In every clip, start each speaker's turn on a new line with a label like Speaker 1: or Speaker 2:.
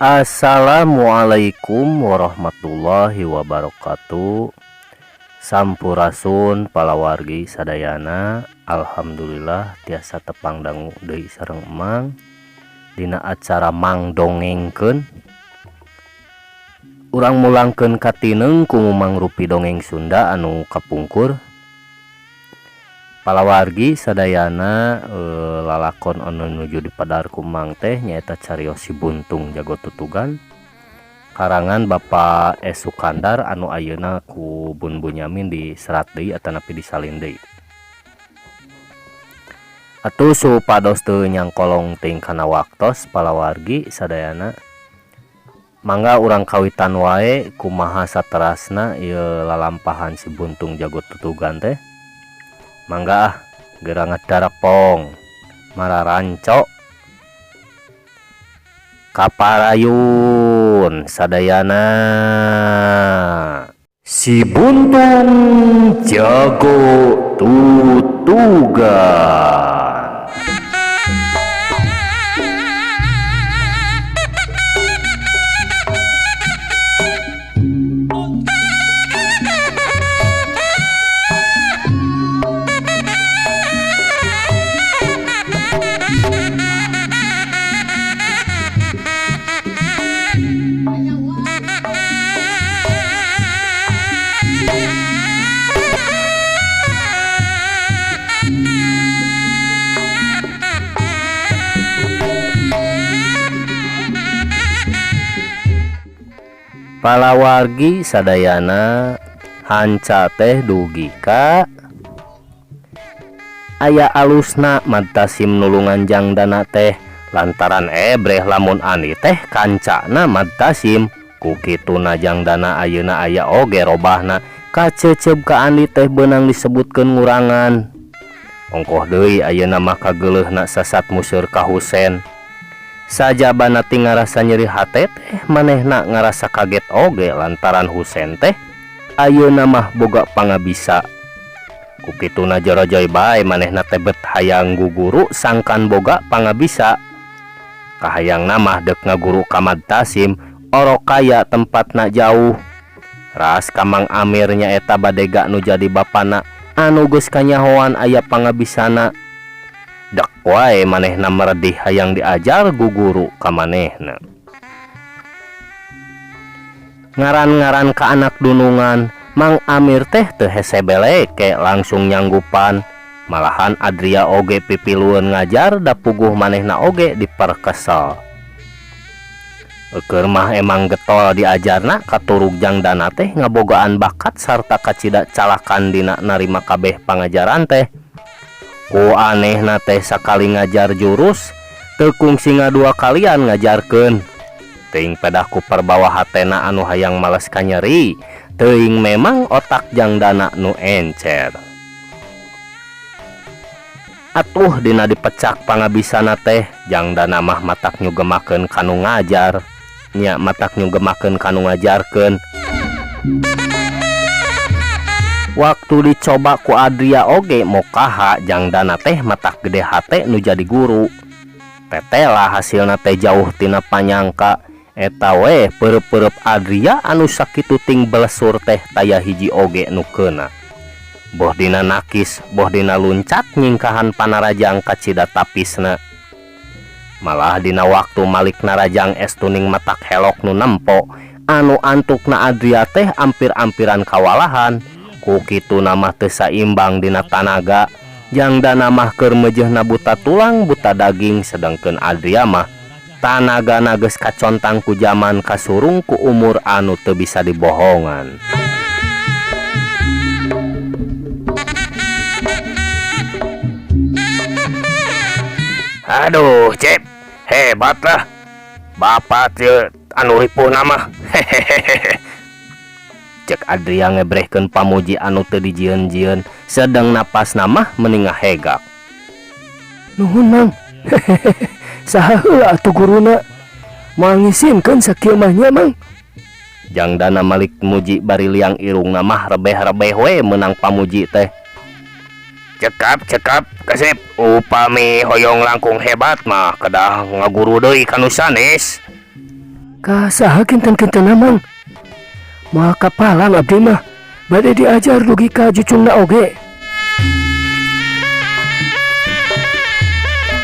Speaker 1: Assalamualaikum warahmatullahi wabarakatuh. Sampurasun palawargi sadayana. Alhamdulillah tiasa tepang dangu deui sareng Emang dina acara Mang Dongengkeun. Urang mulangkeun katineng ku mangrupi dongeng Sunda anu kapungkur. Palawargi sadayana, lalakon anu nuju dipadar ku Mang teh nyaeta carios Si Buntung Jago Tutugan karangan Bapak S Sukandar anu ayeuna ku Bun Bunyamin diserat deui atanapi disalin deui. Atuh supados teu nyangkolong teuing kana waktos, palawargi sadayana, mangga urang kawitan wae kumaha saterasna ieu lalampahan Si Buntung Jago Tutugan teh. Mangga ah, geura ngadarapong mararanco kaparayun sadayana. Si Buntung Jago Tutugan. Palawargi sadayana, hanca teh dugi ka aya alusna Madtasim nulungan Jangdana teh lantaran ebreh lamun Andi teh kancana Madtasim. Ku kituna Jangdana ayeuna aya oge robahna kaceceb ka Andi teh beunang disebutkeun ngurangan. Ongkoh deui ayeuna mah kageuleuhna sasat museur ka Husen. Sajabana ti ngarasa nyeri hate teh, manehna ngarasa kaget oge lantaran Husen teh ayeuna mah boga pangabisa. Ku kituna jorojoy bae manehna teh bet hayang guguru sangkan boga pangabisa. Kahayangna mah deuk ngaguru ka Madtasim, orok kaya tempatna jauh. Ras ka Mang Amir nyaeta badega nu jadi bapana anu geus kanyahoan aya pangabisana. Dek wae manehna meredih hayang diajar guguru ka manehna. Ngaran-ngaran ka anak dunungan, Mang Amir teh teu hese beleke langsung nyanggupan. Malahan Adria oge pipilueun ngajar da puguh manehna oge diperkesel. Eukeur mah emang getol diajarna katurug Jangdana teh ngabogaan bakat sarta kacida calakan dina narima kabeh pangajaran teh. Ku anehna teh sakali ngajar jurus teu kungsi ngadua kalian ngajarkeun. Teuing pedah ku perbawa hatena anu hayang males kanyeri, teuing memang otak Jangdana nu encer. Atuh dina dipecak pangabisana teh, Jangdana mah matak nyugemakeun kanu ngajar. Nya matak nyugemakeun kanu ngajarkeun. Waktu dicoba ku Adria oge mokaha Jangdana teh matak gede hate nu jadi guru. Tetela hasilna teh jauh tina panyangka. Eta we peureub-peureub Adria anu sakitu ting belesur teh taya hiji oge nu keuna. Boh dina nakis, boh dina luncat nyingkahan panarajang kacida tapisna. Malah dina waktu malik narajang es tuning matak helok nu nempo, anu antukna Adria teh ampir-ampiran kawalahan. Ku kituna mah teu saimbang dina tanaga. Jangdana mah keur meujeuhna buta tulang buta daging, sedangkeun Adria mah tanagana geus kacontang ku jaman kasurung ku umur anu teu bisa dibohongan. Aduh, Cep, hebat lah. Bapak teu anu ripuhna mah. Hehehehe. Cek Adria ngebrehkeun pamuji anu teu dijieun-jieun, sedang napasna mah meni ngahegak.
Speaker 2: Nuhun, Mang. Saha heula atuh guruna? Moal ngisinkeun sakieu mah nya, Mang.
Speaker 1: Jangdana malik muji bari liang irungna mah rebeh-rebeh we meunang pamuji teh. Cekap, cekap, kasep, upami hoyong langkung hebat mah kedah ngaguru deui ka nu sanes.
Speaker 2: Ka saha kinten-kintenna Mang? Moal kapalang abdi mah bade diajar dugi ka jucungna oge.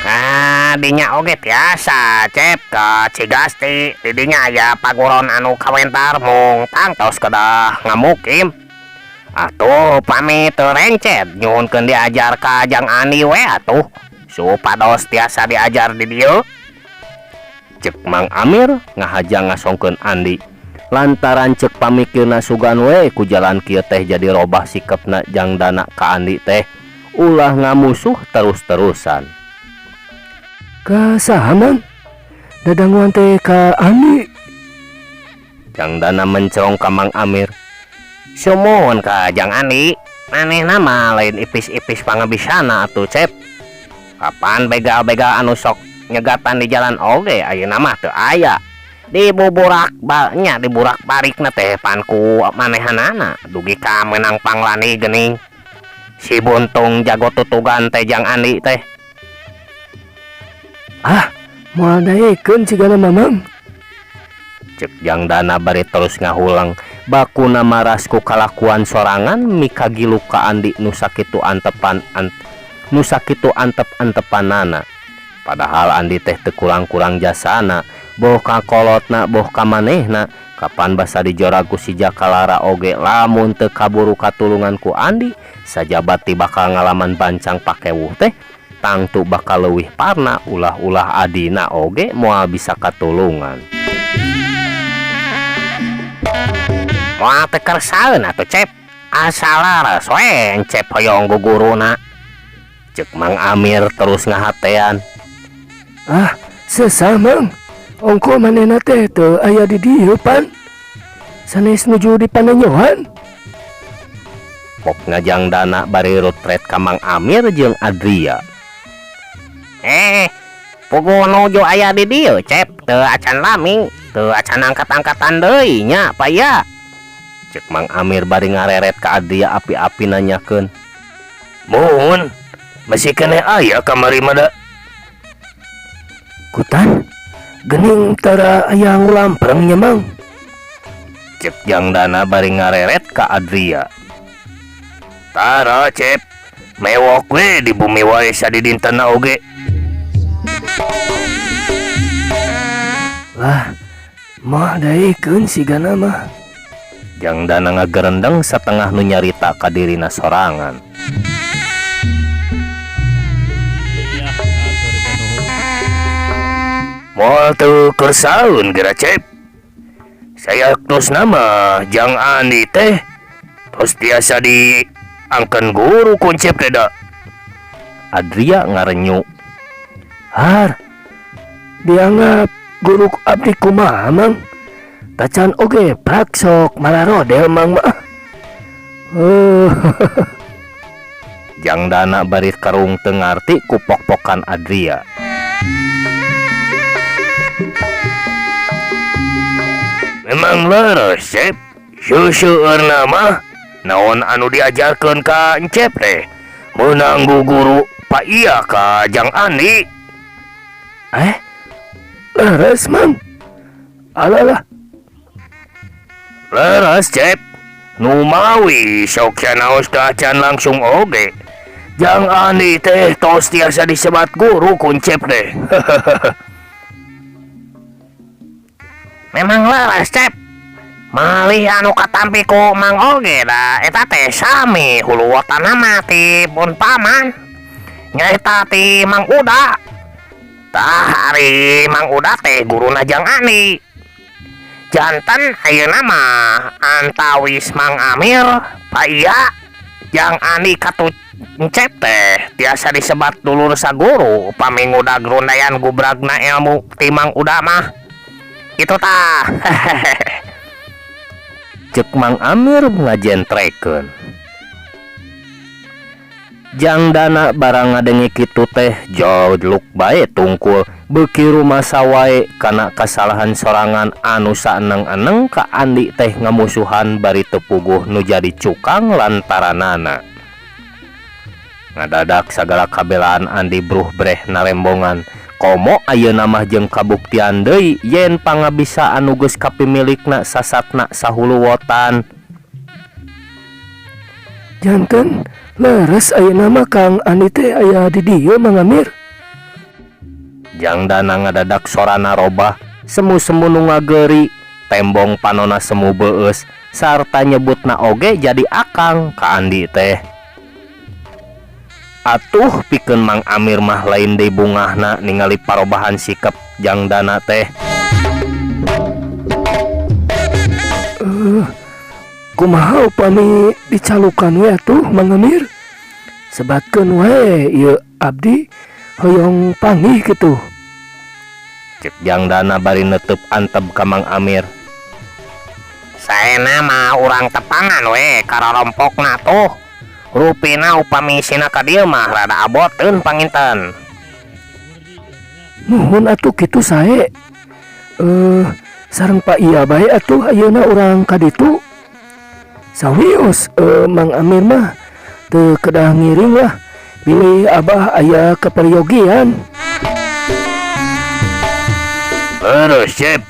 Speaker 1: Ka dinya oge tiasa Cep ka Cigasti di dinya aya paguron anu kawentar mung tangtos kedah ngamukim. Atuh pami teu rencet nyuhunkeun diajar ka Jang Andi we atuh supados tiasa diajar di dieu. Cek Mang Amir ngahaja ngasongkeun Andi lantaran cek pamikirna sugan we ku jalan kieu teh jadi robah sikepna jang dana ka Andi teh ulah ngamusuh terus-terusan.
Speaker 2: Ka saha Mang? Dadanguan teh ka Andi.
Speaker 1: Jang Dana mencerong ka Mang Amir. Sumuhun ka Jang Andi, manehna mah lain ipis-ipis pangabisana atuh Cep. Kapan begal-begal anu sok nyegatan di jalan oge ayeuna mah teu aya. Dibuburak nya diburak barikna teh pan ku manehanana dugi ka meunang panglani geuning. Si buntung jago tutugan teh Jang Andi teh.
Speaker 2: Ah, moal daekeun cigana Mamang.
Speaker 1: Cek Jang Dana bari terus ngahulang bakuna maras ku kalakuan sorangan mikagilu ka Andi nu sakitu antepan nu sakitu antep-antepanana. Padahal Andi teh teu kurang-kurang jasana, boh ka kolotna boh ka manehna. Kapan basa dijorag ku si Jakalara oge lamun teu kaburu katulungan ku Andi, sajabat ti bakal ngalaman bancang pakewuh teh tangtu bakal leuwih parna ulah-ulah adina oge moal bisa katulungan. Moal teu kersaeun atuh Cep, asal laras we Cep hoyong guguruna. Cek Mang Amir terus ngahatean.
Speaker 2: Ah, sesah Mang. Ongko manehna teh teu aya di dieu pan. Sanes nuju di panenyohan.
Speaker 1: Pok ngajang Dana bari rutret ka Mang Amir jeung Adria. Puguh nuju aya di dieu Cep, teu acan lami, teu acan angkat-angkatan deui nya paya. Cek Mang Amir bari ngareret ka Adria api-api nanyakeun. Mun, masih keneh aya kamari mah da.
Speaker 2: Kutan, gening tara aya ngulampreng nya Mang.
Speaker 1: Cek Jang Dana bari ngareret ka Adria. Tara Cep, mewok we di bumi wae sadidintena oge.
Speaker 2: Lah, moal daekeun sigana mah.
Speaker 1: Jang Dana ngagerendeng satengah nu nyarita ka dirina sorangan. Moal teu kersaeun geura Cep. Sayaktosna mah Jang Andi teh tos tiasa diangkeun guru ku Cep teh da. Adria ngarenyu.
Speaker 2: Har, dianggap guru abdi kumaha Mang? Tacan oge prak sok malarodel Mang mah.
Speaker 1: Jang Dana bari karung teu ngarti ku pok-pokan Adria. Memang leres Cep, seuseurna mah naon anu diajarkeun ka Encep teh meunang guguru pa iya ka Jang Andi.
Speaker 2: Leres Mang. Alalah.
Speaker 1: Leres Cep, nu mawi sok sanaos teh acan langsung oge. Jang Andi teh tos tiasa disebat guru ku Encep teh. Memang leres Cep. Malih anu katampi ku Mang oge da eta teh sami huluwotana mah ti pun paman. Nyaeta ti Mang Uda. Tah ari Mang Uda teh guruna Jang Andi. Janten ayeuna mah antawis Mang Amir, Pa Iya, Jang Andi katu Encep teh tiasa disebat dulur saguru upami ngudag rundayan gubragna ilmu ti Mang Uda mah. Itu tah. Cek Mang Amir ngajentrekeun. Jang Dana barang ngadenge kitu teh joluk bae tungkul beuki rumasa wae kana kasalahan sorangan anu saeneng-eneng ka Andi teh ngamusuhan bari teu puguh nu jadi cukang lantaranana. Ngadadak sagala kabelaan Andi bruh breh nalembongan Komo ayeuna mah jeung kabuktian deui yen pangabisa anu geus kapimilikna sasatna sahuluwotan.
Speaker 2: Janten leres ayeuna mah Kang Andi teh aya di dieu Mang Amir.
Speaker 1: Jang Dana ngadadak sorana robah, semu-semu nu ngageuri, tembong panona semu beueus sarta nyebutna oge jadi akang ka Andi teh. Atuh pikeun Mang Amir mah lain deui bungahna ningali parobahan sikep Jang Dana teh.
Speaker 2: Kumaha upami dicalukan we atuh Mang Amir? Sebatkeun we ieu abdi hoyong panggih kitu.
Speaker 1: Cek Jang Dana bari neuteub anteb ka Mang Amir. Saena mah urang tepangan we karorompokna tuh. Rupina upami isina ka dieu mah rada aboteun panginten.
Speaker 2: Nuhun atuh kitu sae. Sareng Pak Iya bae atuh ayeuna urang ka ditu. Sawios Mang Amir mah teu kedah ngiring lah bilih abah aya kaperyogian.
Speaker 1: Leres Cep,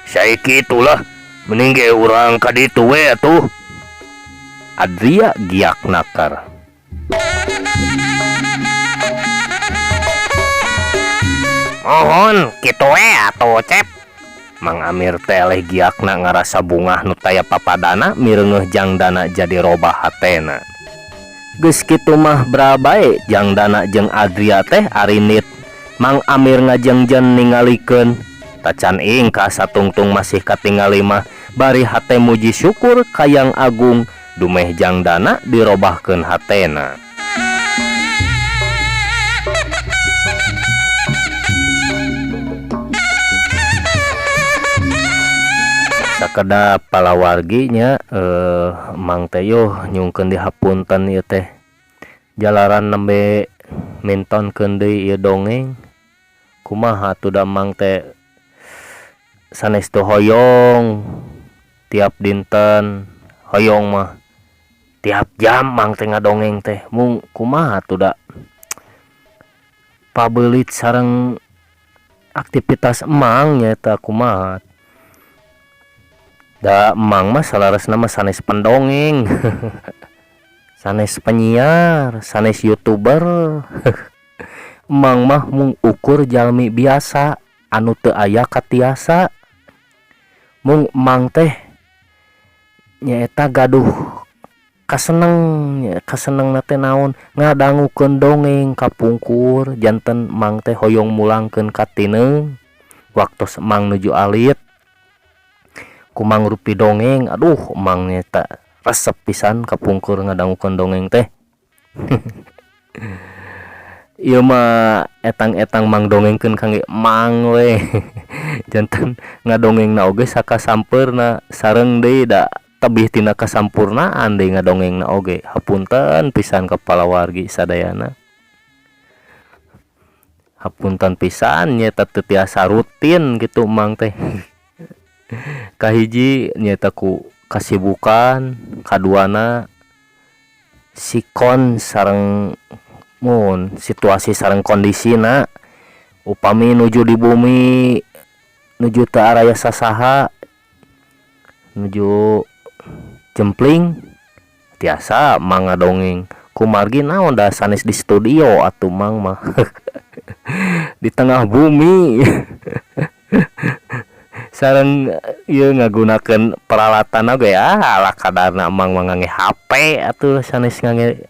Speaker 1: saiki itulah mending ge urang ka ditu we atuh. Adria giak nakar. Mohon kitu we atuh Cep. Mang Amir teh eleh giakna ngarasa bungah nu taya papadana mireungeuh Jang Dana jadi robah hatena. Geus kitu mah brabae Jang Dana jeung Adria teh arinit. Mang Amir ngajengjen ningalikeun. Tacan ingkah satungtung masih katingali mah bari hate muji syukur ka Yang Agung dumeh Jang Dana dirobahkeun hatena. Sakedap palawargi nya Mang teh yuh nyungkeun dihapunten ieu teh. Jalaran nembe mintonkeun deui ieu dongeng. Kumaha atuh da Mang teh sanes teu hoyong tiap dinten hoyong mah tiap jam Mang teh ngadongeng teh mung kumaha atuh da pabeulit sareng aktivitas emang nyaeta kumaha. Da emang mah salaresna mah sanes pendongeng sanes penyiar, sanes youtuber. Emang mah mung ukur jalmi biasa anu teu aya katiasa. Mung emang teh nyaeta gaduh kaseneng, kasenengna teh naon ngadangukeun dongeng kapungkur janten emang teh hoyong mulangkeun ka tineung waktos emang nuju alit. Kumang rupi dongeng, aduh emang nyaeta resep pisan kapungkur ngadangukeun dongeng teh. Ieu mah etang-etang mang dongengkeun kangge emang we. Janten ngadongengna oge sakasampeurna sareng deui da tebih tina kasampurnaan deui ngadongengna oge. Hapunten pisan ka palawargi sadayana. Hapunten pisan nyaeta teu tiasa rutin kitu emang teh. Kahiji nyaeta ku kasibukan, kaduana sikon sareng mun situasi sareng kondisina upami nuju di bumi nuju teu araya sasaha nuju jempling tiasa mang ngadongeng kumargi naon da sanes di studio atuh mang mah. Di tengah bumi. Sareng ieu ngagunakeun peralatan oge ala kadarna mang mah ngangge HP atuh sanes ngangge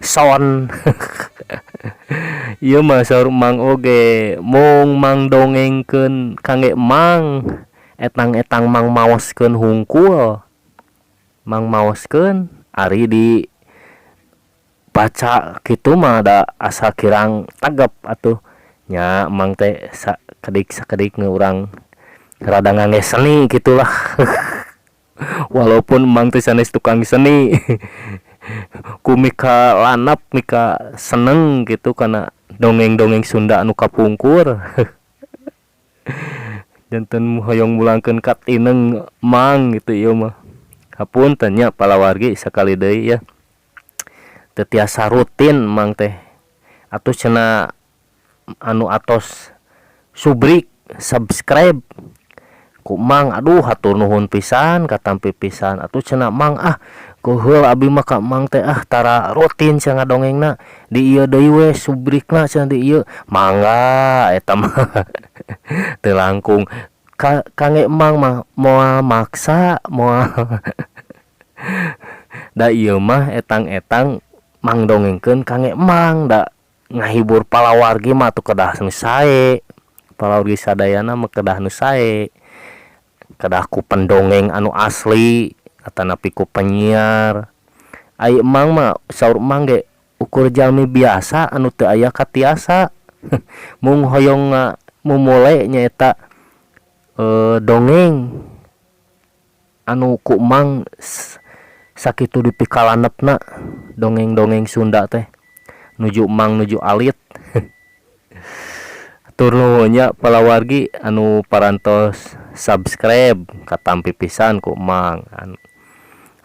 Speaker 1: sound. Ieu mah saur mang oge mung mang dongengkeun kangge mang etang-etang mang maoskeun hungkul. Mang maoskeun ari di baca kitu mah da asa kirang tegep atuh nya mang teh sakedik-sakedik nu urang rada ngangge seni gitulah. Walaupun mang teh sanes tukang seni. Ku mika lanap mika seneng gitu kana dongeng-dongeng Sunda anu kapungkur. Janten hoyong mulangkeun ka tineng mang gitu ieu mah. Hapunten nya palawargi sakali deui ya. Teu tiasa rutin mang teh. Atuh cenah anu atos Subrik subscribe ku Mang aduh hatur nuhun pisan katampi pisan atuh cenah Mang ah keuheul abi mah ka Mang teh ah tara rutin cenah ngadongengna di ieu deui we subrikna cenah di ieu mangga eta mah teu langkung ka kangge Mang mah moal maksa moal da ieu mah etang-etang Mang dongengkeun kangge Mang da ngahibur palawargi mah atuh kedah nu sae palawargi sadayana mah kedah nu sae kedah ku pendongeng anu asli atanapi ku penyiar ai Emang mah saur Emang ge ukur jalmi biasa anu teu aya katiasa mung hoyong mumule nyaeta dongeng anu ku Emang sakitu dipikalanepna dongeng-dongeng Sunda teh nuju Emang nuju alit. Hatur nuhun nya palawargi anu parantos subscribe katampi pisan ku Emang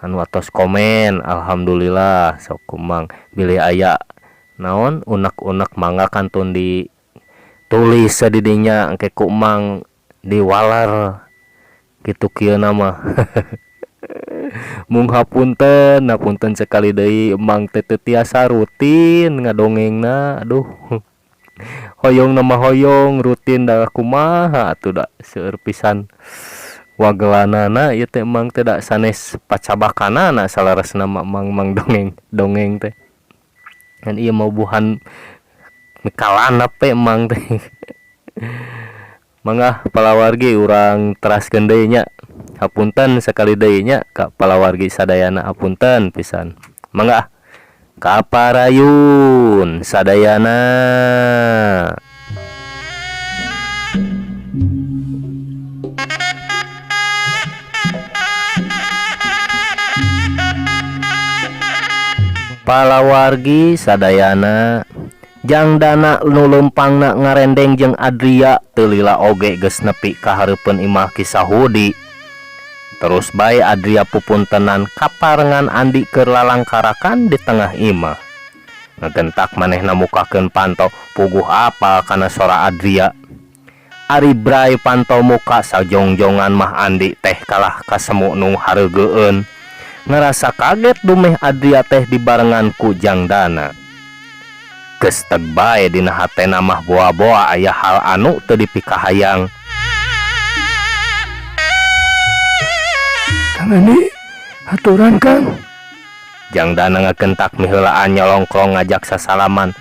Speaker 1: anu atos komen alhamdulillah sok ku Emang bilih aya naon unek-unek mangga kantun ditulis di dinya engke ku Emang diwaler kitu kieu na mah. Mung hapunten hapunten sekali deui Emang teh teu tiasa rutin ngadongengna aduh hoyong na mah hoyong rutin da kumaha atuh da seueur pisan wagelanana ieu teh Emang teh da sanes pacabakanana saleresna mah Emang mang dongeng dongeng teh ngan ieu mah buhan mikalanep we Emang teh. Mangga palawargi urang teraskeun deui nya hapunten sakali deui nya ka palawargi sadayana hapunten pisan mangga kaparayun sadayana. Palawargi sadayana Jang Dana nu leumpangna ngarendeng jeung Adria teu lila oge geus nepi ka hareupeun imah Ki Sahudi. Terus bae Adria pupuntenan kaparengan Andi keur lalangkarakan di tengah imah. Ngagentak manehna mukakeun panto puguh apal kana sora Adria. Ari Bray panto muka sajongjongan mah Andi teh kalah kasemu nu hareugeun. Ngarasa kaget dumeh Adria teh dibarengan ku Jang Dana. Geus teg bae dina hatena mah boa-boa aya hal anu teu dipikahayang.
Speaker 2: Kang Andi, haturan Kang.
Speaker 1: Jang Dana ngagentak miheulaan nyolongkrong ngajak sasalaman.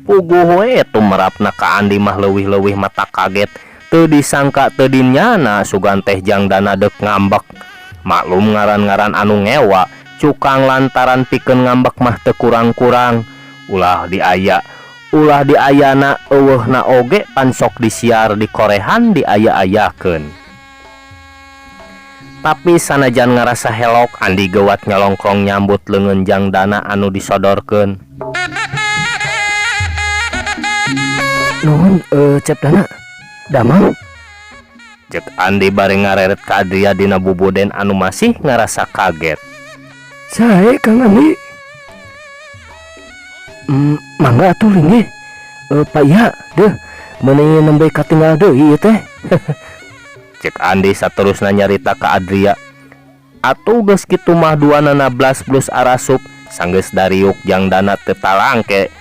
Speaker 1: Puguh we tumerapna ka Andi mah leuwih-leuwih mata kaget. Teu disangka teu dinyana sugan teh Jang Dana deuk ngambek. Maklum ngaran-ngaran anu ngewa, cukang lantaran pikeun ngambek mah teu kurang-kurang. Ulah diaya, ulah diayana eueuhna oge pan sok disiar dikorehan diaya-ayakeun. Tapi sanajan ngarasa helok Andi geuwat nyolongkrong nyambut leungeun Jang Dana anu disodorkeun.
Speaker 2: Nuhun Cep Dana. Damang.
Speaker 1: Cek Andi bari ngareret ka Adria dina bubuden anu masih ngarasa kaget.
Speaker 2: Sae Kang Andi. Mangga atuh linggih. Pak Iya, deuh meuni nembe katinggal deui ieu teh.
Speaker 1: Cek Andi saterusna nyarita ka Adria. Atuh geus kitu mah duanana blas blus arasup sanggeus dariuk Jang Dana teu talangke.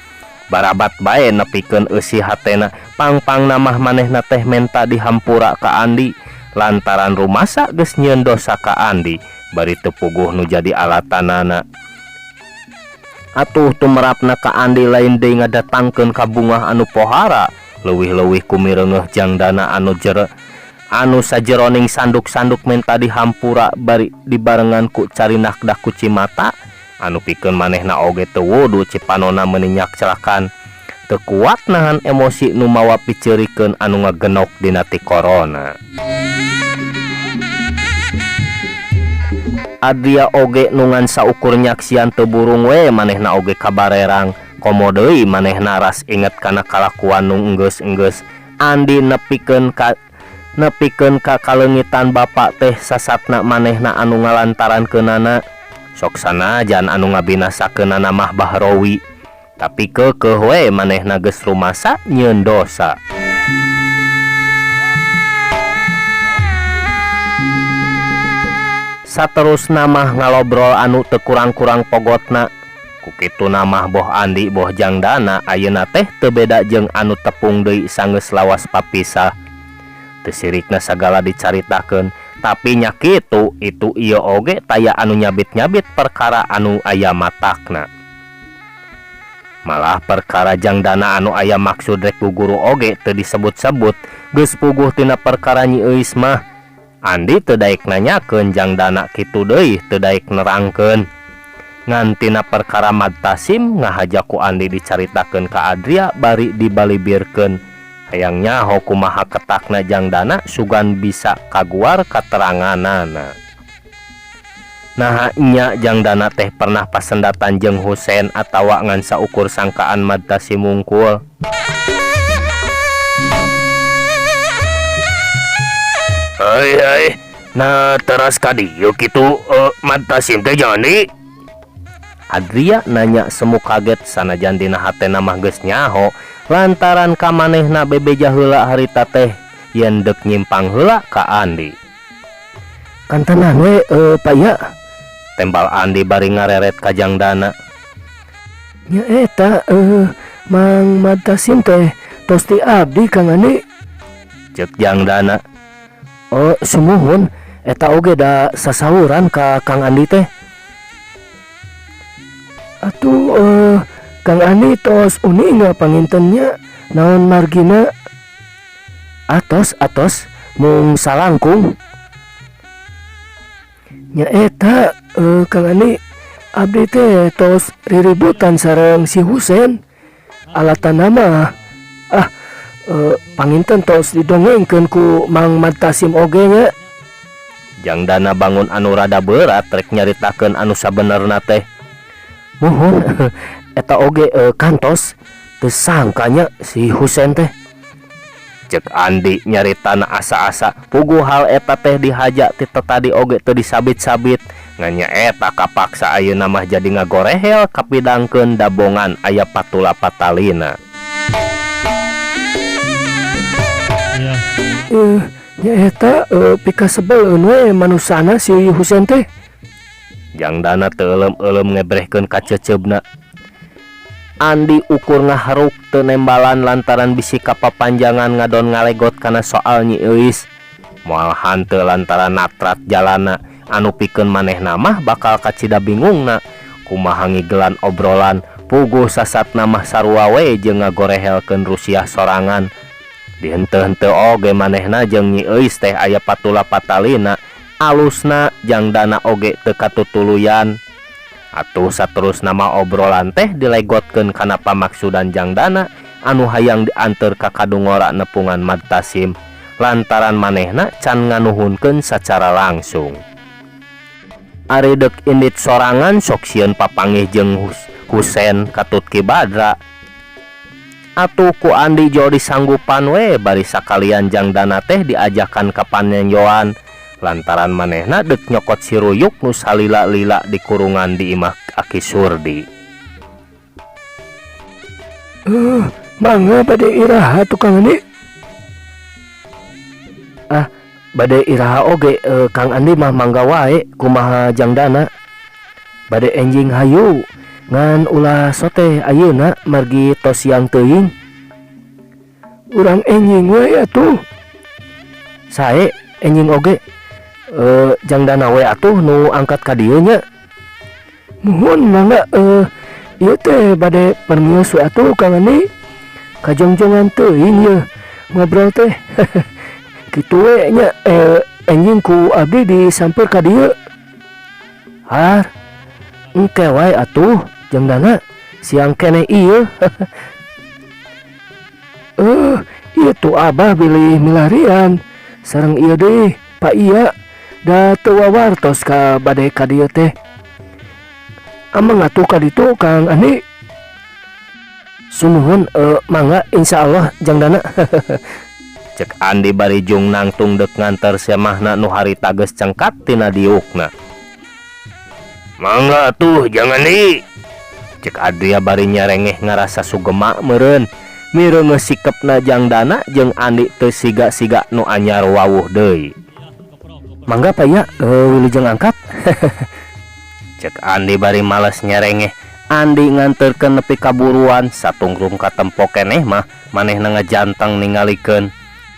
Speaker 1: Barabat bae nepikeun eusi hatena pang-pangna mah manehna teh menta dihampura ka Andi lantaran rumasa geus nyieun dosa ka Andi bari teu puguh nu jadi alatanana. Atuh tumerapna ka Andi lain deui ngadatangkeun ka bungah anu pohara leuwih-leuwih kumireungeuh Jang Dana anu jere anu sajeroning sanduk-sanduk menta dihampura bari dibarengan ku carinak dah kuci mata anu pikeun manehna oge teu wudu cipanona meuni nyakclakan teu kuat nahan emosi nu mawa piceurikeun anu ngagenok dina ti korona. Adria oge nu ngan saukur nyaksian teu burung we manehna oge kabarerang komo deui manehna ras inget kana kalakuan nu enggeus-enggeus Andi nepikeun ka kaleungitan bapa teh sasatna manehna anu ngalantarankeunana sok sanajan anu ngabinasakeunana mah Bahrowi tapi keukeuh we manehna geus rumasa nyieun dosa. Saterusna mah ngalobrol anu teu kurang-kurang pogotna. Ku kituna mah boh Andi boh Jangdana ayeuna teh teu beda jeung anu tepung deui sanggeus lawas papisah. Teu sirikna sagala dicaritakeun, tapi nya kitu itu ieu oge taya anu nyabit-nyabit perkara anu aya matakna. Malah perkara Jangdana anu aya maksud rek guguru oge teu disebut-sebut, geus puguh tina perkara Nyi Euis mah. Andi teu daek nanyakeun Jangdana kitu deui teu daek nerangkeun. Ngan tina perkara Madtasim ngahaja ku Andi dicaritakeun ka Adria bari dibalibirkeun. Hayang nyaho kumaha ketakna Jangdana sugan bisa kaguar kateranganana. Naha nya Jangdana teh pernah pasendatan jeung Husen atawa ngan saukur sangkaan Madtasim wungkul. Hei hei, nah teras ka dieu kitu Madtasim teh Jang Andi? Adria nanya semu kaget sanajan dina hatena mah geus nyaho lantaran ka manehna bebeja heula harita teh yen deuk nyimpang heula ka Andi.
Speaker 2: Kantenan we Pak ya?
Speaker 1: Tembal Andi bari ngareret ka Jangdana.
Speaker 2: Nya eta Mang Madtasim teh tos ti abdi Kang Andi.
Speaker 1: Ceuk Jangdana.
Speaker 2: Oh sumuhun eta oge da sasauran ka Kang Andi teh. Atuh Kang Andi tos uninga panginten nya naon margina. Atos atos mung salangkung. Nya eta Kang Andi abdi teh tos riributan sareng si Husen. Alatana mah ah panginten tos didongengkeun ku Mang Madtasim oge nya.
Speaker 1: Jangdana bangun anu rada berat rek nyaritakeun anu sabenerna teh.
Speaker 2: Muhun eta oge kantos teu sangkanya si Husen teh.
Speaker 1: Ceuk Andi nyaritana asa-asa puguh hal eta teh dihaja ti tadi oge teu disabit-sabit. Ngan nya eta kapaksa ayeuna mah jadi ngagorehel kapidangkeun dabongan aya patula patalina.
Speaker 2: Nya eta pikasebeleun we manusana si Husen teh.
Speaker 1: Jangdana teu euleum-euleum ngebrehkeun kaceceubna. Andi ukur ngaharuk teu nembalan lantaran bisi kapapanjangan ngadon ngalegot kana soal Nyi Euis. Moal hanteu lantaran natrat jalana anu pikeun manehna mah bakal kacida bingungna. Kumaha ngigelan obrolan puguh sasatna mah sarua we jeung ngagorehelkeun rusiah sorangan. Dihenteu-henteu oge manehna jeung Nyi Euis teh aya patula patalina. Alusna Jangdana oge teu katutuluyan. Atuh saterusna mah obrolan teh dilegotkeun kana pamaksudan Jangdana anu hayang dianteur ka kadungora nepungan Madtasim lantaran manehna can nganuhunkeun sacara langsung. Ari deuk indit sorangan sok sieun papanggih jeung Husen katut Ki Badra. Atuh ku Andi jol disanggupan we bari sakalian Jangdana teh diajakan ka panenjoan lantaran manehna deuk nyokot si Ruyuk nu salila-lila di kurungan di imah Aki Surdi.
Speaker 2: Mangga bade iraha tukang Andi? Ah, bade iraha oge Kang Andi mah mangga wae kumaha Jangdana. Bade enjing hayu ngan ulah sote ayeuna margi tos siang teuing. Urang enjing we atuh. Sae enjing oge. Jangdana we atuh nu angkat ka dieu nya. Muhun mangga ieu teh bade permios we atuh Kang Andi. Kajongjongan teuing yeuh ngobrol teh. Kitu we nya enjing ku abdi disamper ka dieu. Har engke wae atuh Jangdana siang keneh ieu. Ieu tuh abah bilih milarian sareng ieu deui Pak Iya da teu wawartos ka bade ka dieu teh. Ameng atuh ka ditu Kang Andi. Sumuhun mangga insyaallah Jangdana.
Speaker 1: Cek Andi bari jung nangtung deuk nganter semahna nu harita geus cengkat tina diukna. Mangga atuh Jang Andi. Cek Adria bari nyarengeh ngarasa sugema meureun. Mireungeus sikepna Jangdana jeung Andi teu siga-siga nu anyar wawuh deui.
Speaker 2: Mangga Pak ya, wilujeng angkat.
Speaker 1: Cek Andi bari males nyerengeh. Andi nganterkeun nepi ka buruan satungtung katempo keneh mah manehna ngajanteng ningalikeun.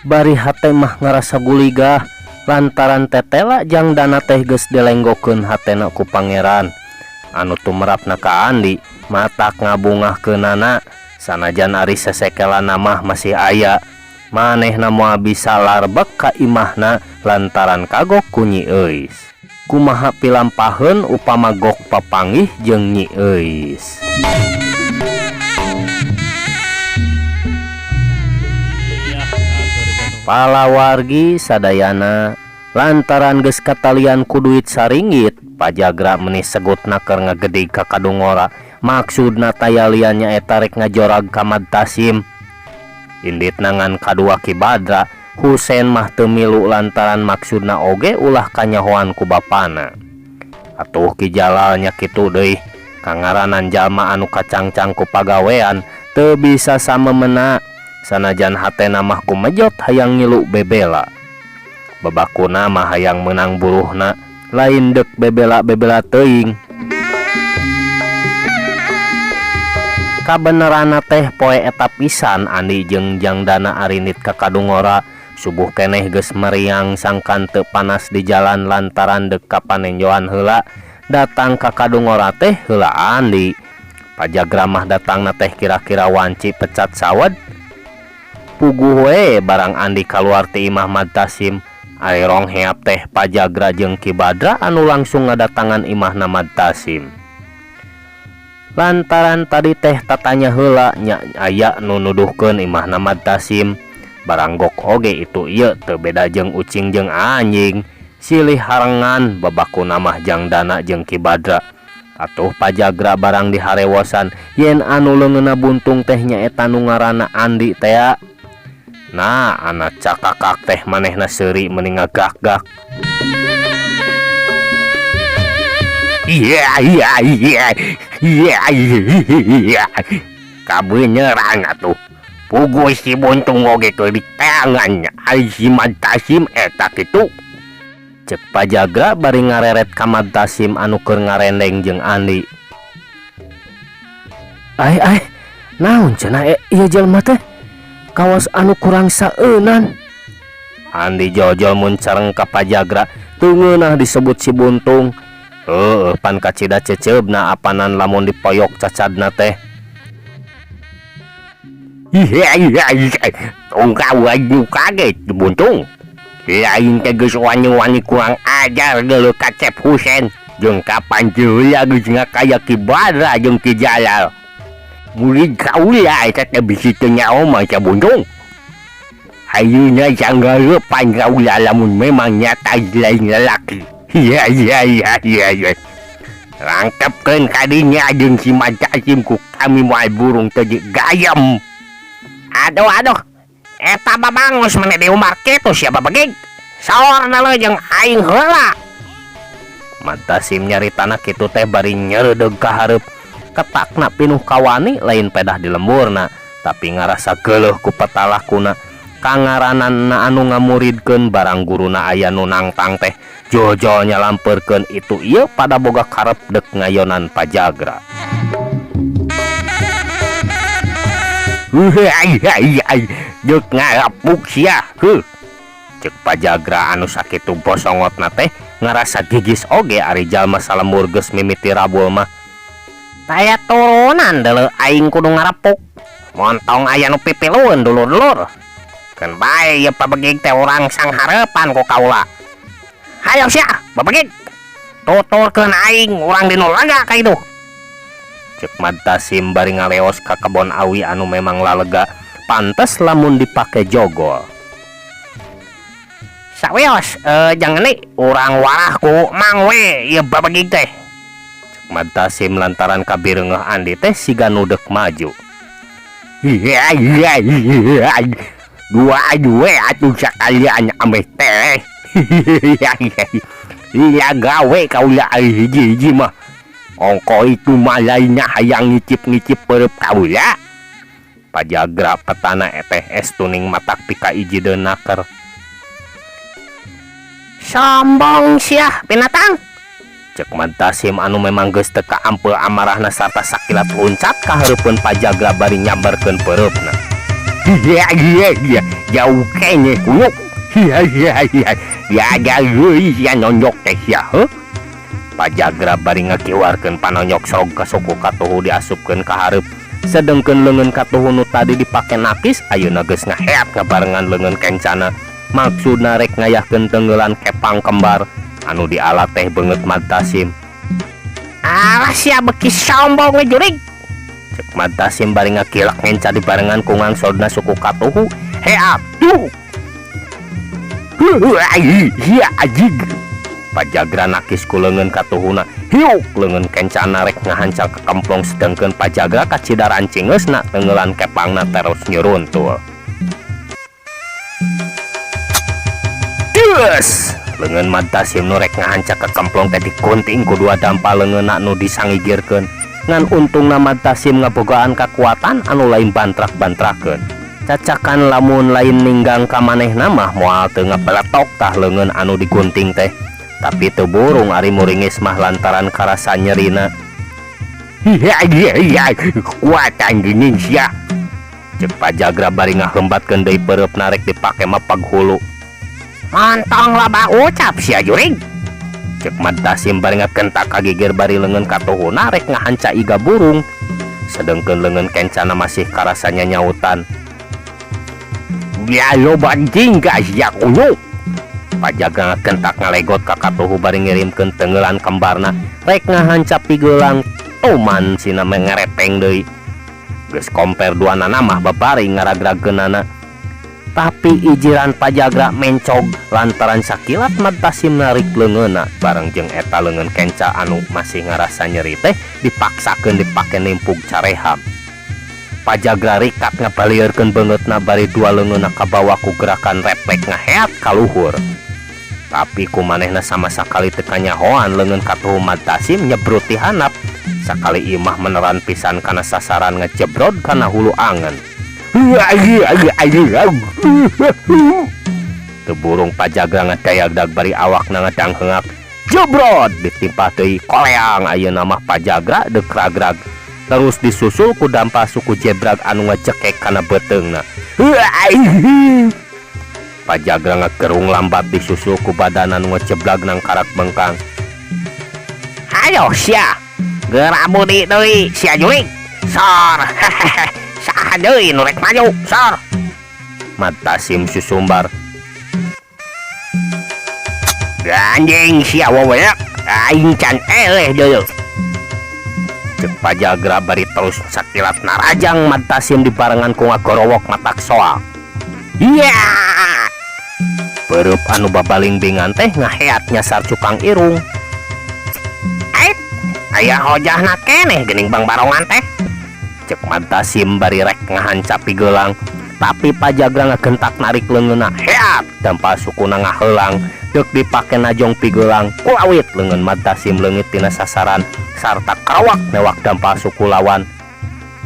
Speaker 1: Bari hate mah ngarasa guligah lantaran tetela jang dana teh geus dilenggokeun hatena ku pangeran. Anu tumerapna ka Andi matak ngabungahkeunana sanajan ari sesekelana mah masih aya. Manehna moal bisa larbek ka imahna lantaran kagok ku Nyi Euis. Kumaha pilampaheun upama gok papanggih jeung Nyi Euis. Palawargi sadayana lantaran geus katalian ku duit saringgit Pajagra meni segutna keur ngagedig ka Kadungora maksudna taya lian nyaeta rek ngajorag ka Madtasim. Inditna ngan kadua Ki Badra, Husen mah teu milu lantaran maksudna oge ulah kanyahoan ku bapana. Atuh Ki Jalal nya kitu deui, kangaranan jalma anu kacangcang ku pagawean teu bisa samemena sanajan hatena mah kumejot hayang ngilu bebela. Babakuna mah hayang meunang buruhna, lain deuk bebela-bebela teuing. Kabeneranna teh poe eta pisan Andi jeung Jangdana arindit ka Kadungora, subuh keneh geus meriang sangkan teu panas di jalan lantaran deuk ka panenjoan heula. Datang ka Kadungora teh heula Andi. Pajagra mah datangna teh kira-kira wanci pecat sawed. Puguh we barang Andi kaluar ti imah Madtasim. Ari rong heap teh Pajagra jeung Ki Badra anu langsung ngadatangan imahna Madtasim. Lantaran tadi teh tatanya heula nya aya nu nuduhkeun imahna Madtasim. Barang gok oge itu ieu teu beda jeung ucing jeung anjing. Silih harengan babakuna mah Jangdana jeung Ki Badra. Atuh Pajagra barang diharewosan yen anu leungeunna buntung teh nyaeta nu ngaranna Andi tea. Nah, anak cakakak teh manehna seuri meni ngagak-gak. Iya iya iya iya iya. Kabeneran atuh. Puguh si buntung oge keur diteangan ai si Madtasim eta kitu. Cek Pajagra bari ngareret ka Madtasim anu keur ngarendeng jeung Andi. Ai ai, naon cenah ieu jelema teh? Kawas anu kurang saeunan. Andi jojol mun careng ka Pajagra teu ngeunah disebut si buntung. Heueuh pan kacida ceceubna apanan lamun dipoyok cacadna teh. Tong kawa kaget buntung. Lain teh geus wani-wani kurang ajar geuleuh ka Cep Husen. Jeung kapan heula geus ngakaya Ki Badra jeung Ki Jalal. Murid kaula eta teh bisi teu nyaho mah Ca Buntung. Ayeuna sanggareupan kaula lamun memang nyata lain lalaki. Iya iya iya iya iya. Rangkepkeun kadinya jeung si Madtasim ku kami moal burung teu gayem. Aduh aduh. Eta babangus meni diumbar kitu sia babegig. Saorna leuh jeung aing heula. Madtasim nyaritana kitu teh bari nyereudeg ka hareup. Ketakna pinuh kawani lain pedah di lemburna, tapi ngarasa geuleuh ku petalakuna. Kangarananna anu ngamuridkeun barang guruna aya nu nangtang teh jojol nyalampeurkeun itu ieu pada boga karep deuk ngayonan Pajagra. Deuk ngarepuk sia heuh. Cek Pajagra anu sakitu bosongotna teh ngarasa gigis oge ari jalma salembur geus mimiti rabul mah. Taya turunan deuleu aing kudu ngarepuk. Montong aya nu pipilueun dulur-dulur. Keun bae ieu pabegig teh urang sanghareupan ku kaula. Hayo sia, babegig. Tuturkeun aing urang dinu lega ka iduh. Cek Madtasim bari ngaleos ka kebon awi anu memang lalega, pantes lamun dipake jogol. Sawios, jangan nih urang warah ku mang we ieu babegig teh. Cek Madtasim lantaran kabireungeuh Andi teh siga nu deuk maju. Iya iya iya. Dua dua atuh sakalian ameh teh. Iya gawe kaula hiji-hiji mah. Ongko itu mah lainnya hayang ngicip-ngicip perep kaula. Pajagra petana eteh es tuning matak pika iji naker. Sombong siah binatang. Cek Mad Tasim anu memang geus teu kaampeu amarahna sarta sakilat luncat ka hareupeun Pajagra bari nyamberkeun peureupna. Iya iya iya, jauh keneh kunyuk. Iya iya iya, diajar deui sia nonjok teh sia heuh. Pajagra bari ngakiwarkeun panonyok sorog ka suku katuhu diasupkeun ka hareup. Sedengkeun leungeun katuhu nu tadi dipake nakis ayeuna geus ngaheat ngabarengan leungeun kencana. Maksudna rek ngayahkeun teunggeulan kepang kembar anu diala teh beungeut Mad Tasim. Alah, sia beuki sombong we, jurig. Cek Mad Tasim bari ngakilak ngenca dibarengan ku ngangsodna suku katuhu. Heat tuh. Sia ajig. Pajagra nakis ku leungeun katuhuna. Hiuk, leungeun kencana rek ngahanca kekemplong, sedengkeun Pajagra kacida rancingeusna teunggeulan kepangna terus nyuruntul. Deus! Leungeun Mad Tasim nu rek ngahanca kekemplong teh digunting ku dua dampal leungeunna nu disangigirkeun. Ngan untungna Mad Tasim ngabogaan kakuatan anu lain bantrak-bantrakeun. Cacakan lamun lain ninggang ka manehna mah moal teu ngabeletok tah leungeun anu digunting teh. Tapi teu burung ari muringis mah lantaran karasa nyerina. Iya iya iya, kuatan geuning sia. Cek Pajagra bari ngahembatkeun deui peureupna rek dipake mapag hulu. Montong loba ucap sia, jurig. Cek Mad Tasim bari ngakentak ka gigir bari leungeun katuhuna rek ngahanca iga burung. Sedengkeun leungeun kencana masih karasa nyanyautan. Ya loba tingkah sia, kunyuk. Pajagra ngakentak ngalegot ka katuhu bari ngirimkeun teunggeulan kembarna rek ngahanca pigelang tuman sina ngerepeng deui. Geus komper duanana mah babaring ngaragragkeunana. Tapi ijiran Pajagra mencog lantaran sakilat Mad Tasim narik leungeunna bareng jeung eta leungeun kenca anu masih ngarasa nyeri teh dipaksakeun dipake nimpug careham. Pajagra rikat ngabalieurkeun beungeutna bari dua leungeunna kabawa ku gerakan refleks ngaheat ka luhur. Tapi ku manehna sama sakali teu kanyahoan leungeun katuhu Mad Tasim nyebrut ti handap. Sakali ieu mah meneran pisan kana sasaran, ngejebrod kana hulu angen. Teu burung Pajagra ngadayagdag bari awakna ngadangheungak. Jebrod, ditimpah deui, koleang ayeuna mah Pajagra deuk ragrag. Terus disusul ku dampal suku Jebrag anu ngecekek kana beuteungna. Pajagra ngagerung lambat disusul ku badan anu ngeceblag nangkarak bengkang. Hayo sia, geura budi deui sia, jurig. Sor, saha deui nu rek maju, sor. Mad Tasim susumbar. Anjing sia weweak, aing can eleh deui. Cek Pajagra bari terus sakilat narajang Mad Tasim dibarengan ku ngagorowok matak soak. Iya. Peurup anu babalingbingan teh ngaheat nyasar cukang irung. Ait, aya hojahna keneh geuning Bang Barongan teh. Cek Mad Tasim bari rek ngahanca pigelang. Tapi Pajagra ngagentak narik leungeunna. Heat, dampal sukuna ngaheulang deuk dipake najong pigelang. Kulawit, leungeun Mad Tasim leungit tina sasaran sarta karawak newak dampal suku lawan.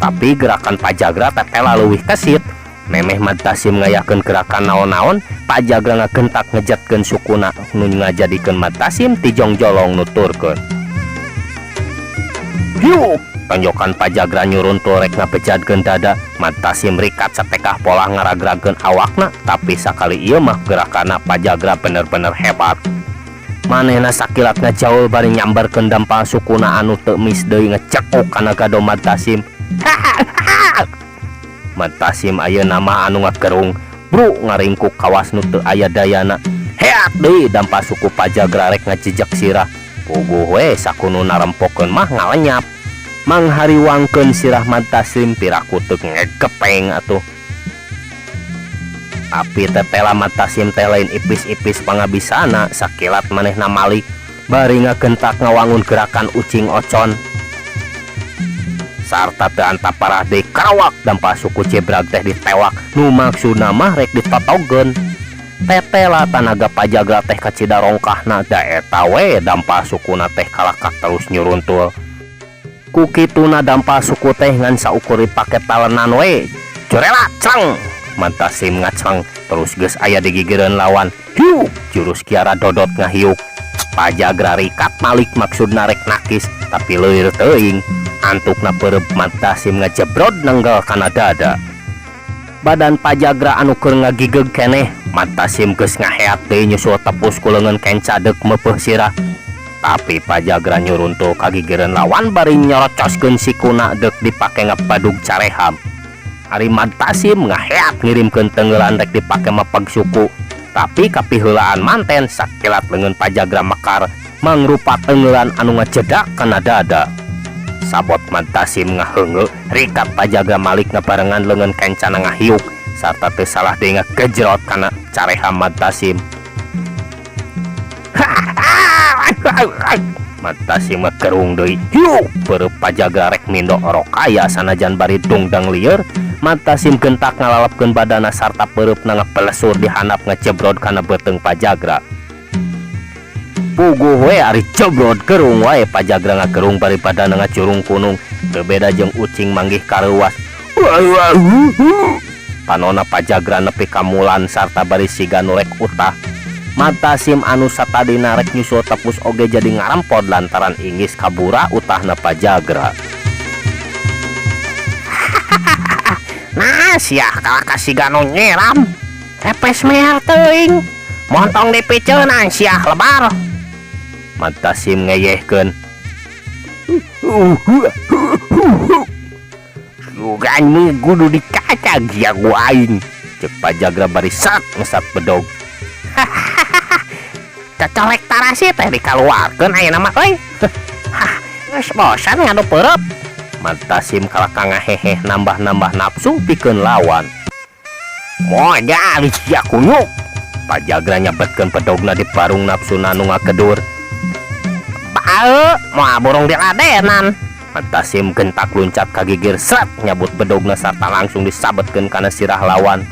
Speaker 1: Tapi gerakan Pajagra tetela leuwih kesit. Memeh Mad Tasim ngayakeun gerakan naon-naon, Pajagra ngagentak ngejatkeun sukuna nu ngajadikeun Mad Tasim tijong-jolong nuturkeun. Hiuk, tonjokan Pajagra nyuruntul rek ngabejadkeun dada. Mad Tasim rikat satekah polah ngaragragkeun awakna, tapi sakali ieu mah gerakanna Pajagra bener-bener hebat. Manehna sakilat ngajaul bari nyamberkeun dampal sukuna anu teu mis deui ngecekuk kana gado Mad Tasim. Mad Tasim ayeuna mah anu ngagerung, bru ngaringkuk kawas nu teu aya dayana. Heat deui, dampal suku Pajagra rek ngajejek sirah. Puguh we sakunu narempokeun mah ngalenyap. Manghariwangkeun sirah Mad Tasim, piraku teu ngegepeng atuh. Tapi tetela Mad Tasim teh lain ipis-ipis pangabisana. Sakilat manehna malik bari ngagentak ngawangun gerakan ucing ocon. Sarta teu antap parah deui, karawak, dampal suku Jebrag teh ditewak nu maksudna mah rek ditotogeun. Tetela tanaga Pajagra teh kacida rongkahna, da eta we dampal sukuna teh kalakak terus nyuruntul. Ku kituna dampal suku teh ngan saukur dipake talenan we. Jorelat cleng, Mad Tasim ngacleng terus geus aya di gigireun lawan. Hiuk, jurus Kiara Dodot ngahiuk. Pajagra rikat malik maksudna rek nakis tapi leuir teuing antukna peureup Mad Tasim ngajebrod nenggal kana dada. Badan Pajagra anu keur ngagigeg keneh Mad Tasim geus ngaheat deui nyusul tepus ku leungeun kenca deuk meupeuh sirah. Tapi Pajagra nyuruntul kagigireun lawan bari nyorocoskeun sikuna deuk dipake ngabadug careham. Ari Mad Tasim ngaheat ngirimkeun teunggeulan rek dipake mepeg suku. Tapi kapiheulaan manten sakilat leungeun Pajagra mekar mangrupa teunggeulan anu ngajedak kana dada. Sabot Mad Tasim ngaheungeu rikat Pajagra malik ngabarengan leungeun kencana ngahiuk sarta teu salah deui ngagejrot kana careham Mad Tasim. Mad Tasim ngagerung deui hiuk peureub Pajagra rek mindo orok kaya sanajan bari dungdang lieur. Mad Tasim gentak ngalalepkeun badana sarta peureupna ngapelesur di handap ngajebrod kana beuteung Pajagra. Puguh we ari jebrod gerung wae Pajagra ngagerung bari badana ngacurung kunung teu beda jeung ucing manggih kareuwas. Panona Pajagra nepi ka mulan sarta bari siga nu rek utah. Mad Tasim anu satadina rek nyusul tepus oge jadi ngarempod lantaran inggis kabura utahna Pajagra. Nah siah kalaka siga nu nyiram repes meher teuing montong dipiceunan siah lebar. Mad Tasim ngeyehkeun. Sugan mi kudu dikacag sia ku aing. Ceuk Pajagra bari sat ngesat bedog. Cocolek tarasi teh dikaluarkeun ayeuna mah euy. Hah, geus bosan ngadu peureub. Mad Tasim kalaka ngaheheh nambah-nambah nafsu pikeun lawan. Modal sia kunyuk. Pajagra nyabetkeun bedogna di barung nafsuna nu ngagedur. Bae, moal burung diladenan. Mad Tasim gentak luncat ka gigir sret nyabut bedogna sarta langsung disabetkeun kana sirah lawan.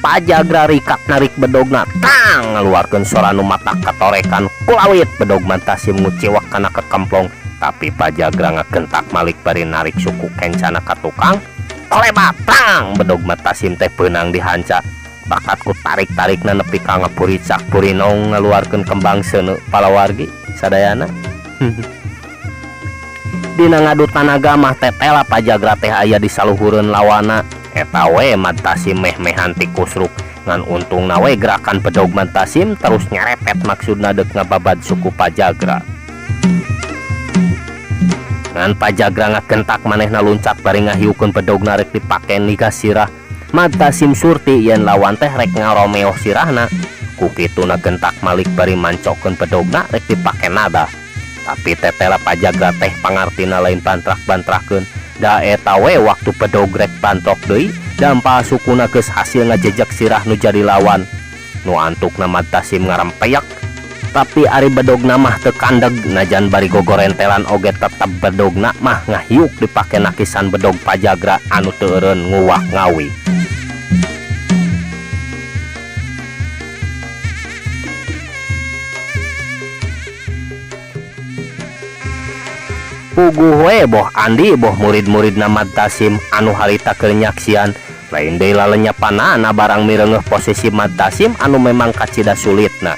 Speaker 1: Pajagra rikat narik bedogna tang ngaluarkeun sora nu matak katorekan kulawit bedog Mad Tasim nguciwak kana kekemplong. Tapi Pajagra ngagentak malik bari narik suku kencana ka tukang kolebat tang bedog Mad Tasim teh beunang dihanca. Bakat ku tarik-tarikna nepi ka ngapuricak purinong ngaluarkeun kembang seuneu palawargi sadayana. Dina ngadu tanaga mah tetela Pajagra teh aya di saluhureun lawana. Eta we Mad Tasim meh-mehan ti kusruk ngan untungna we gerakan bedog Mad Tasim terus nyerepet maksudna deuk ngababad suku Pajagra. Ngan Pajagra ngagentak manehna luncat bari ngahiukeun bedogna rek dipake nigas sirah. Mad Tasim surti yen lawan teh rek ngaromeoh sirahna. Ku kituna gentak malik bari mancokeun bedogna rek dipake nada. Tapi tetela Pajagra teh pangartina lain bantrak-bantrakeun. Da eta we waktu bedog rek bantrok deui dampal sukuna geus hasil ngajejek sirah nu jadi lawan. Nu antukna Mad Tasim ngarampeyak. Tapi ari bedogna mah teu kandeg najan bari gogorentelan oge tetep bedogna mah ngahiuk dipake nakisan bedog Pajagra anu teu eureun nguwak ngawi. Puguh we boh Andi boh murid-muridna Mad Tasim anu harita keur nyaksian lain deui lalenyapanana barang mireungeuh posisi Mad Tasim anu memang kacida sulitna.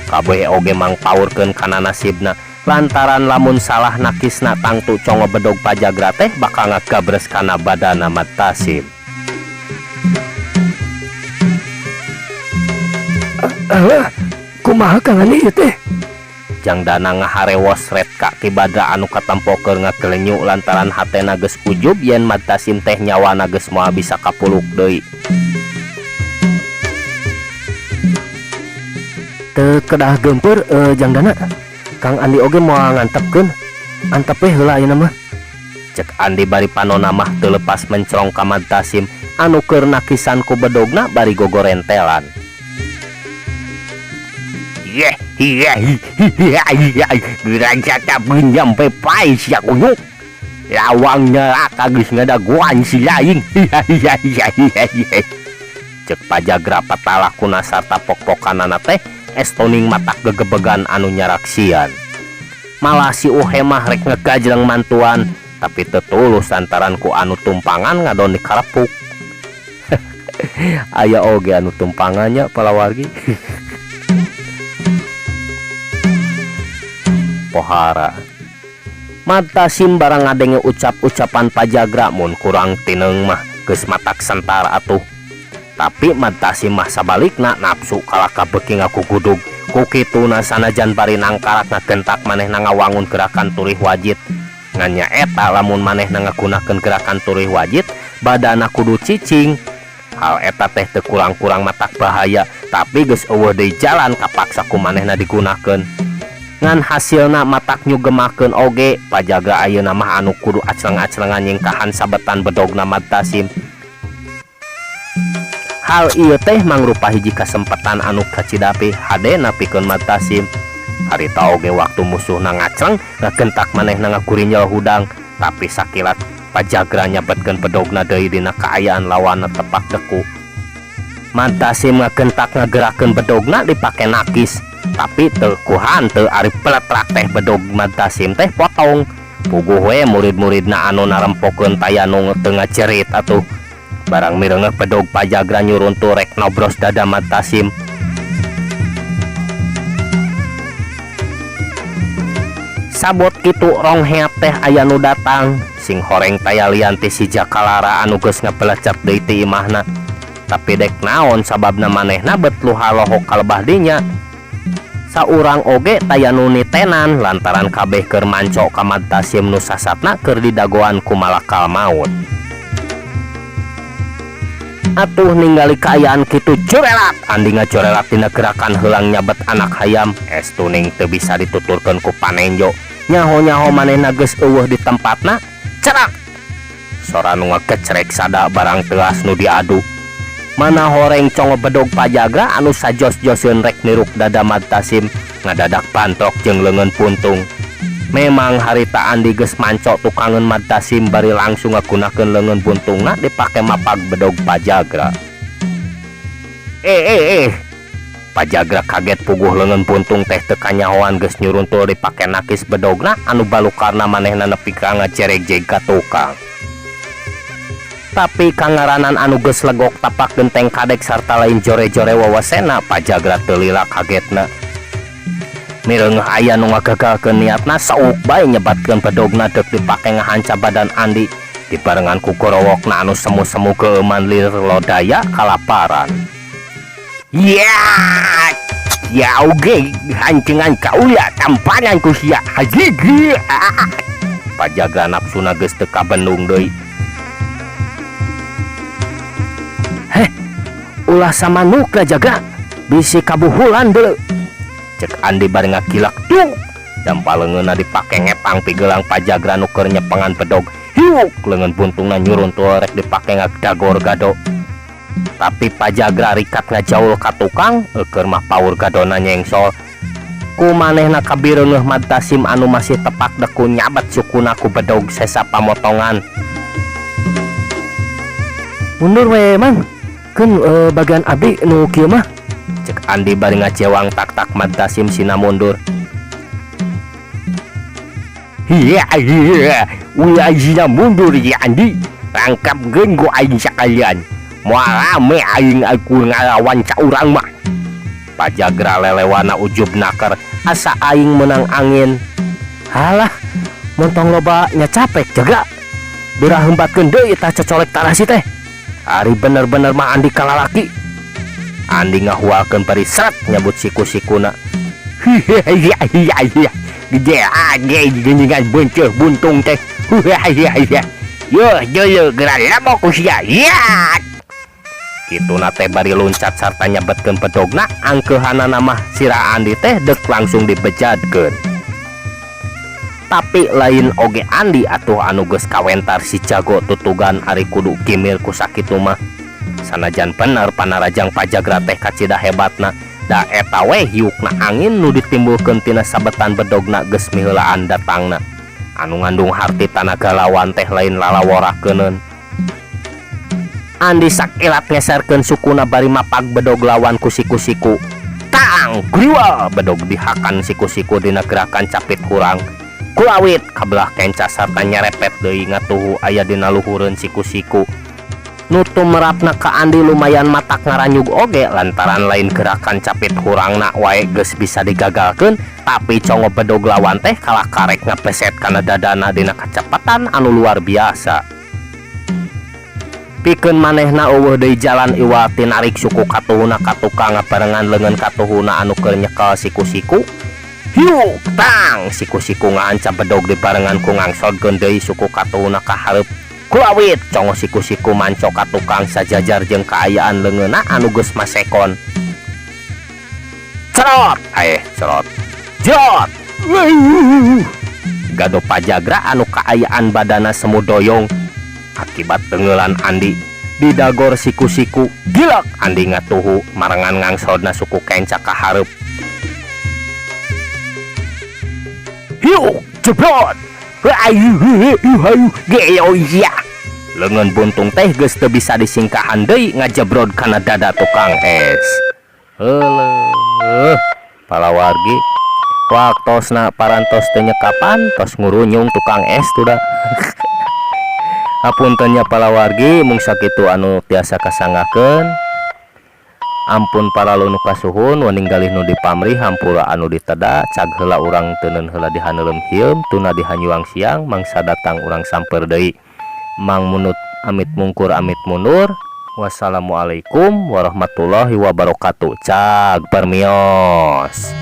Speaker 1: Kabeh oge mangpaurkeun kana nasibna lantaran lamun salah nakisna tangtu congo bedog Pajagra teh bakal ngagabres kana badana Mad Tasim.
Speaker 2: Alah, kumaha Kang Andi ieu teh?
Speaker 1: Jang Dana ngaharewos ret ka Ki Badra anu katempo keur ngagelenyu lantaran hatena geus ujub yen Mad Tasim teh nyawana geus moal bisa kapuluk deui.
Speaker 2: Teu kedah geumpeur Jang Dana. Kang Andi oge moal ngantepkeun. Antep we heula ayeuna mah.
Speaker 1: Cek Andi bari panona mah teu lepas mencrong ka Mad Tasim anu keur nakisan ku bedogna bari gogorentelan. Yeh, yeh, geura nyampe paes ya kunyuk. Lawang neraka geus ngadaguan si lain. Cek Pajagra patalah kuna sarta pok-pokanana teh estoning matak gegebegan anu nyaraksian. Malah si Uhe mah rek ngegajreng mantuan tapi teu tulus lantaran ku anu tumpangan ngadon dikarepuk. Aya oge anu tumpangannya palawargi. Pohara. Mad Tasim barang ngadenge ucap-ucapan Pajagra mun kurang tineung mah geus matak sentar atuh. Tapi Mad Tasim mah sabalikna nafsu kalakah beuki ngagugudug ku kituna sanajan bari nangkarak ngagentak manehna ngawangun gerakan turih wajit. Ngan nyaeta lamun manehna ngagunakeun gerakan turih wajit badana kudu cicing. Hal eta teh teu kurang-kurang matak bahaya tapi geus eueuh deui jalan kapaksa ku manehna digunakeun. Ngan hasilna matak nyugemakeun oge Pajagra ayeuna mah anu kudu acleng-aclengan nyingkahan sabetan bedogna Mad Tasim. Hal ieu teh mangrupa hiji kasempetan anu kacidapi hadena pikeun Mad Tasim. Harita oge waktu musuhna ngacleng ngagentak manehna ngagurinjel hudang tapi sakilat Pajagra nyabetkeun bedogna deui dina kaayaan lawanna tepak deku. Mad Tasim ngagentak ngagerakeun bedogna dipake nakis tapi teu ku hanteu ari peletrak teh bedog Mad Tasim teh potong. Puguh we murid-muridna anu narempokeun taya nu teu ngajerit atuh. Barang mireungeuh bedog Pajagra nyuruntul rek nobros dada Mad Tasim. Sabot kitu rong heap teh aya nu datang sing horeng taya lian ti si Jakalara anu geus ngabelecet deui ti imahna. Tapi dek naon sababna manehna bet luha lohok kalebah dinya. Saurang oge taya nu nitenan lantaran kabeh keur manco ka Mad Tasim nu sasatna keur didagoan ku malakal maut. Atuh ningali kaayaan kitu jurelat Andi ngajorelat dina gerakan heulang nyabet anak hayam estuning teu bisa dituturkeun ku panenjo. Nyaho-nyaho manehna geus eueuh di tempatna cerak sora nu ngagecrek sada barang teuas nu diadu. Mana horeng congo bedog Pajagra anu sajos-joseun rek niruk dada Mad Tasim ngadadak bantrok jeung leungeun puntung. Memang harita Andi geus manco tukangeun Mad Tasim bari langsung ngagunakeun leungeun buntungna dipake mapag bedog Pajagra. Pajagra kaget puguh leungeun buntung teh teu kanyahoan geus nyuruntul dipake nakis bedogna anu balukarna manehna nepi ka ngajereg-jeg ka tukang. Tapi kangaranan anu geus legok tapak genteng kadek sarta lain jore-jore wawasena Pajagra teu lila kagetna. Mireungeuh aya nu ngagagalkeun niatna sauk bae nyebatkeun bedogna deuk dipake ngahanca badan Andi dibarengan ku gorowokna anu semu-semu geueuman lir lodaya kalaparan. Ya, ya oge hancengan kaula tampanan ku sia hajigi. Pajagra nafsuna geus teu kabendung deui. Heh, ulah samanukna jaga bisi kabuhulan deuleu. Cek Andi bari ngagilak duk dampa leungeunna dipake ngepang pigelang Pajagra nu keur nyepengan bedog. Hiuk leungeun buntungna nyuruntul rek dipake ngagdagor gado. Tapi Pajagra rikat ngajaul ka tukang eukeur mah paur gadona nyengsol. Ku manehna kabireungeuh Mad Tasim anu masih tepak deku nyabet sukuna ku bedog sesa pamotongan. Mundur we mang, keun bagian abdi nu kieu mah. Cek Andi bari ngajewang tak-tak Mad Tasim sina mundur. Iya iya, ulah sina mundur ya Andi. Rangkapkeun ku aing sakalian. Moal rame aing aku ngalawan saurang mah. Pajagra lelewana ujub naker asa aing menang angin. Halah, montong loba nya capek jaga. Beulah hembatkeun deui tah cocolek tarasi teh. Ari bener-bener mah Andi kalalaki. Andi ngahualkeun bari seret nyabut siku-sikuna. Hihihihihihi. Gede age geuningan beunceuh buntung teh. Hihihihi. Yuh deuleu geura lebok ku sia. Hiat. Kituna teh bari luncat sarta nyabetkeun bedogna angkeuhanana mah sira Andi teh deuk langsung dibejadkeun. Tapi lain oge Andi atuh anu geus kawentar si jago tutugan ari kudu gimir ku sakitu mah. Sanajan bener panarajang Pajagra teh kacida hebatna, da eta we hiukna angin nu ditimbulkeun tina sabetan bedogna geus miheulaan datangna. Anu ngandung harti tanaga lawan teh lain lalaworakeuneun. Andi sakilat ngeserkeun sukuna bari mapag bedog lawan ku siku-siku. Tang griwa bedog dihakan siku-siku dina gerakan capit hurang. Kulawit kabelah kenca sarta nyerepet deui ngatuhu aya dina luhureun siku-siku. Nu tumerapna ka Andi lumayan matak ngaranyug oge lantaran lain gerakan capit hurangna wae geus bisa digagalkeun, tapi congo bedog lawan teh kalah karek ngapeset kana dadana dina kacepatan anu luar biasa. Pikeun manehna euweuh deui jalan iwal ti narik suku katuhuna ka tukang ngabarengan leungeun katuhuna anu keur nyekel siku-siku. Hiuk tang siku-siku ngahancap bedog dibarengan ku ngangsodkeun deui suku katuhuna ka hareup. Kulawit congo siku-siku manco ka tukang sajajar jeung kaayaan leungeunna anu geus masekon. Cerot, eh cerot. Jot. Gado pajagra anu kaayaan badana semu doyong akibat tenggelan Andi didagor siku-siku gilak Andi ngatuhu marengan ngangsodna suku kenca ka hareup. Hiuk jebrot. Leungeun buntung teh geus teu bisa disingkahan deui ngajebrod kana dada tukang es. Heuleuh, palawargi waktosna parantos teu nyekapan tos ngurunyung tukang es tuh da. Hapunten nya palawargi mung sakitu anu tiasa kasanggakeun. Ampun para nu kasuhun wening galih nu dipamrih hampura anu diteda cag heula urang teuneun heula dihaneuleum hieum tuna dihanyuang siang mangsa datang urang samper deui. Mang Munut amit mungkur amit mundur. Wassalamualaikum warahmatullahi wabarakatuh. Cag permios.